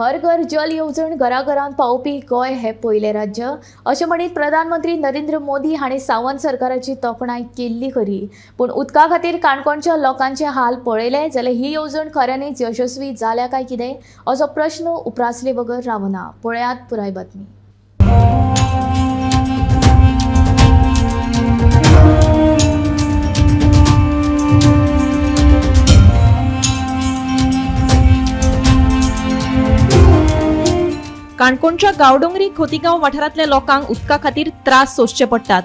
हर घर जल येवजण घराघरांत पावपी गोंय हे पयलें राज्य अशें म्हणीत प्रधानमंत्री नरेंद्र मोदी हांणी सावंत सरकाराची तोखणाय केल्ली खरी, पूण उदका खातीर काणकोणच्या लोकांचे हाल पळयले जाल्यार ही येवजण खऱ्यांनीच यशस्वी जाल्या काय कितें असो प्रश्न उप्रासले बगर रावना. पळयात पुराय बातमी. काणकोणच्या गावडोंगरी खोतीगांव वाठारांतल्या लोकांक उदका खातीर त्रास सोंसचे पडटात.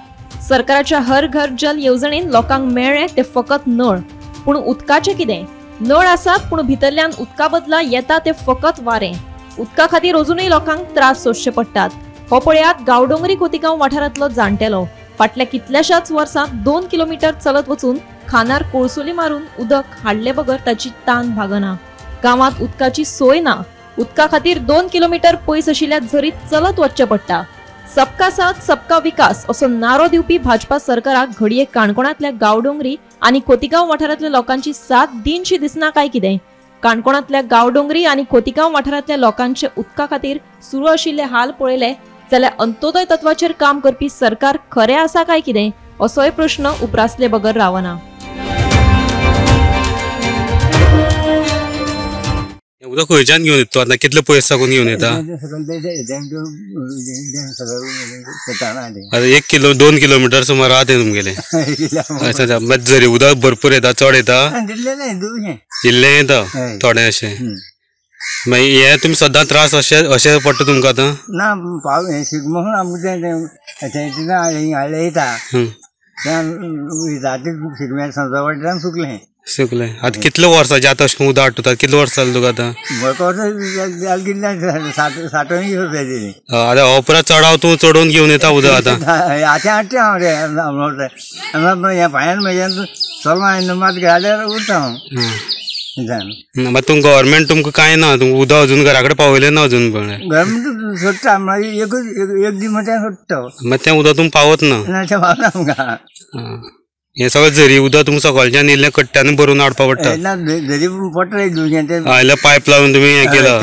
सरकाराच्या हर घर जल येवजणेन लोकांक मेळ्ळें ते फकत नळ, पूण उदकाचें कितें? नळ आसात पूण भितरल्यान उदका बदला येता ते फकत वारें. उदका खातीर अजुनूय लोकांक त्रास सोंसचे पडटात. हो पळयात गावडोंगरी खोतीगांव वाठारांतलो जाणटेलो फाटल्या कितल्याशाच वर्सांत 2 किलोमिटर चलत वचून खानार कोळसुली मारून उदक हाडले बगर ताची तान भागना. गांवांत उदकाची सोय ना. उदका खातीर 2 किलोमिटर पयस आशिल्ल्या झरीत चलत वचचें पडटा. सबका साथ सबका विकास असो नारो दिवपी भाजपा सरकाराक घडये काणकोणांतल्या गावडोंगरी आनी खोतीगांव वाठारांतल्या लोकांची साथ दिनशी दिसना काय कितें? काणकोणांतल्या गावडोंगरी आनी खोतीगांव वाठारांतल्या लोकांचे उदका खातीर सुरू आशिल्ले हाल पळयले जाल्यार अंत्योदय तत्वाचेर काम करपी सरकार खरें आसा काय कितें असोय प्रश्न उप्रासले बगर रावना. उदक खंयच्यान घेवन येता आतां? कितले पयस साकून घेवन येता? आतां 1 किलो 2 किलोमिटर सुमार आहा तें तुमगेलें. अच्छा अच्छा, मागीर जरी उदक भरपूर येता, चड येता, इल्लें येता थोडें अशें. मागीर हें तुमी सदां त्रास अशें अशें पडटा तुमकां आतां? ना, शिगमो आमकां तें येता शिगम्याक सुकलें सुकलें. आतां कितले वर्सां आतां अशें उदक हाडटा? कितले वर्सां जालें तुका आतां? आतां हो पुरा चडाव तूं चडोवन घेवन येता उदक आतां? आतां हाडटा हांव रे, ह्या पांयान म्हज्यान चलोन मात घाल्यार उरता हांव. मागीर तुमकां गव्हर्मेंट तुमकां कांय ना, तुमकां उदक अजून घरा कडेन पावयलें ना अजून? गव्हर्मेंट सोडटा, मागीर एकूच एक दीस म्हणल्यार सोडटा, मागीर तें उदक तुमकां पावत ना? तें पावना आमकां. हें सगळें झरी उदक तुमकां सकलच्यान इल्लें कट्ट्यांनी भरून हाडपा पडटा? झरी पडटा इल्लें पायप लावन तुमी हें केलां?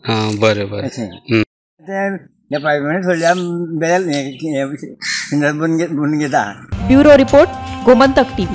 आं, बरें बरें. तें पायपान सोडल्यार बेल घेता. Bureau report, Gomantak TV.